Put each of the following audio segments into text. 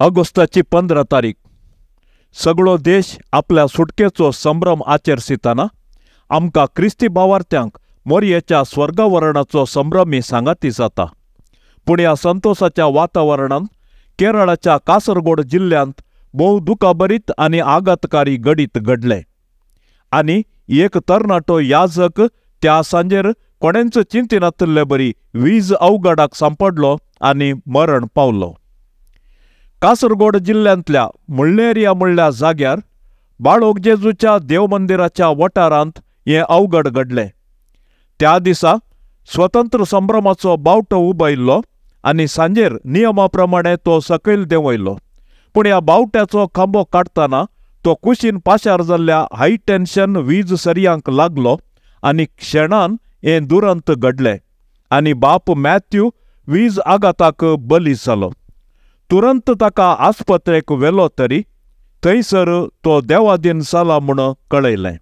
ऑगस्टाची 15 तारीख. सगळो देश आपल्या सुटकेचो संभ्रम आचरसिताना आमकां क्रिस्ती भावार्थ्यांक मोरयेच्या स्वर्गावरणाचो संभ्रमी सांगाती जाता. पूण ह्या संतोषाच्या वातावरणांत केरळाच्या कासरगोड जिल्ल्यांत भोव दुखाभरीत आनी आघातकारी घडीत घडलें आनी एक तरणाटो याजक त्या सांजेर कोणेंच चिंतिनातिल्ले बरी वीज अवघडाक सांपडलो आनी मरण पावलो. कासरगोड जिल्ल्यांतल्या मुळ्ळेरिया म्हणल्या जाग्यार बाळोक जेजूच्या देवमंदिराच्या वठारांत हें अवघड घडलें. त्या दिसा स्वतंत्र संभ्रमाचो बावटो उबायल्लो आनी सांजेर नियमा प्रमाणे तो सकयल देंवयलो. पूण ह्या बावट्याचो खांबो काडटना तो कुशीन पाशार जाल्ल्या हाय टेन्शन वीज सरयांक लागलो आनी क्षणान हें दुरंत घडलें आनी बाप मॅथ्यू वीज आघाताक बली जालो. तुरंत ताका आस्पत्रेक व्हेलो तरी थंयसर तो देवादीन जाला म्हूण कळयलें.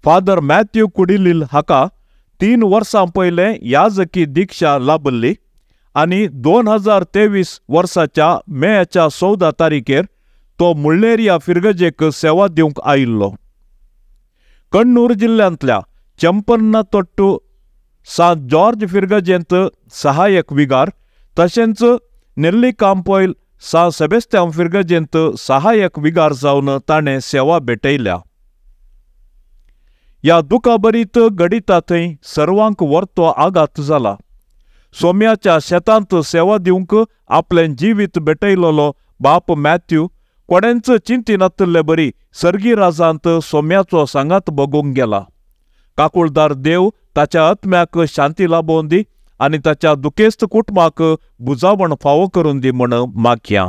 फादर मॅथ्यू कुडिलील हाका 3 वर्सां पयलें याजकी दीक्षा लाभिल्ली आनी 2023 वर्साच्या मेच्या 14 तारखेर तो मुळ्ळेरिया फिरगजेक सेवा दिवंक आयिल्लो. कण्णूर जिल्ल्यांतल्या चंपन्नातोट्टू सांत जॉर्ज फिरगजेंत सहायक विगार तशेंच नेल्लिकांपैल सांत सेबेस्त्यांव फिरगजेंत सहायक विगार जावन ताणें सेवा भेटयल्या. ह्या दुखाभरीत घडिता थंय सर्वांक वर्तो आघात जाला. सोम्याच्या शेतांत सेवा दिवंक आपलें जिवीत भेटयलोलो बाप मॅथ्यू कोणेंच चिंतिनातिल्ले बरी सर्गी राजांत सोम्याचो सांगात बगूंक गेला. काकुळदार देव ताच्या आत्म्याक शांती लाबोवन दी आनी ताच्या दुखेस्त कुटुंबाक बुजावण फावो करून दी म्हूण मागया.